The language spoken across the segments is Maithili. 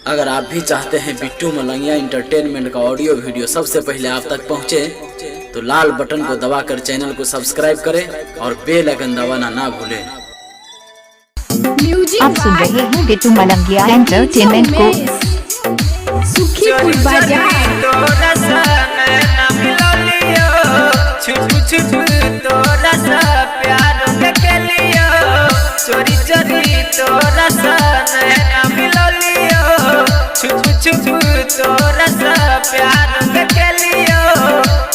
अगर आप भी चाहते हैं बिट्टू मलंगिया इंटरटेनमेंट का ऑडियो वीडियो सबसे पहले आप तक पहुंचे, तो लाल बटन को दबाकर चैनल को सब्सक्राइब करें और बेल आइकन दबाना ना भूलें। म्यूजिक आप सुन रहे हैं बिट्टू मलंगिया एंटरटेनमेंट को। सुखीपुर बाजार। तोरा सा नैना मिललियो, छुप छुप तोरा सा प्यार के लियो, चोरी चोरी तोरा सा नैना मिललियो, छुप छुप तोरा सा प्यार के लियो।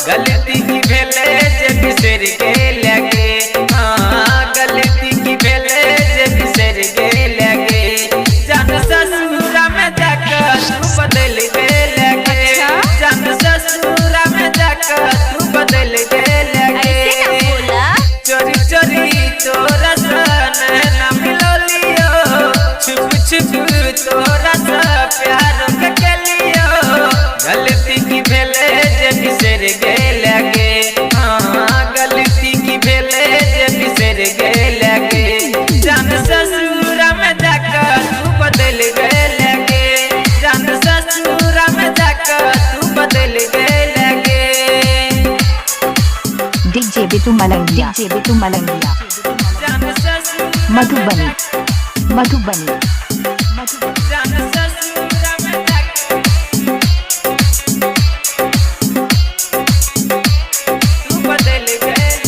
गलती की भेले जे बिसर गेल गे, हाँ गलती की भेले जे बिसर गेल गे। जान ससुरा में जाकर तू बदल गेल गे, जान ससुरा में जाकर तू बदल गेल गे। ऐसे ना बोला। चोरी चोरी तोरा सा नैना मिललियो, छुप छुप तोरा सा प्यार के लियो। गलती की भेले जे बिसर गेल गे, हाँ गलती की भेले जे बिसर गेल गे। जान ससुरा में जाकर तू बदल गेल गे, जान ससुरा में जाकर तू बदल गेल गे। DJ Bittu Malangiya, DJ Bittu Malangiya, जान ससुरा मधुबनी, मधुबनी, मधुबनी। जान ससुरा में जाकर तू बदल गेल।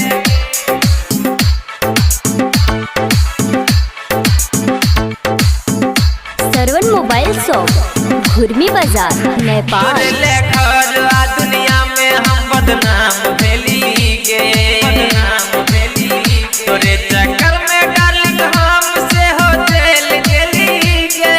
सरवन मोबाइल शॉप, घुर्मी बाजार, नेपाल। तोरे ले घर आ दुनिया में हम बदनाम भेली गे, बदनाम भेली गे। तोरे चक्कर में डार्लिंग हम से हो जेल गेली गे,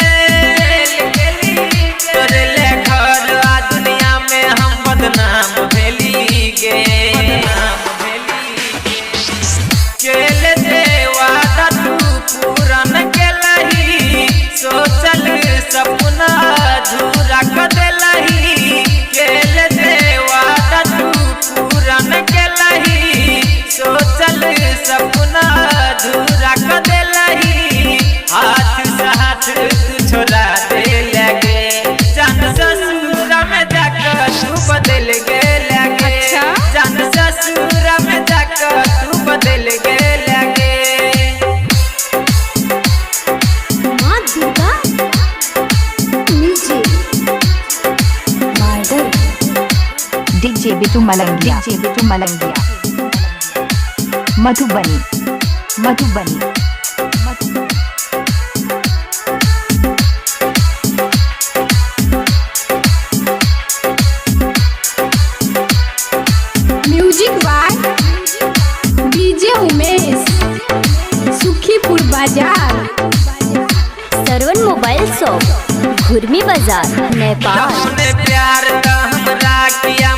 जेल गेली गे। तोरे ले घर आ दुनिया में हम बदनाम भेली गे, बदनाम भेली गे। केल दे वादा तू पूरा न केलही, सोचल सपना अधूरा कर देलही। केल दे वादा तू पूरा न केलही, सोचल सपना अधूरा कर देलही। हाथ से हाथ तू छोड़ा दे लगे, जान ससुरा में जाकर तू बदल गेल गे। जान ससुरा में जाकर तू बदल गेल गे। माँ दुर्गा म्यूजिक मार्डल। DJ Bittu Malangiya, DJ Bittu Malangiya, Madhubani, Madhubani, Madhubani. Music by DJ Umesh, Sukhipur बाजार। सरवन मोबाइल शॉप, घुर्मी बाजार, नेपाल। ने प्यार का हमरा किया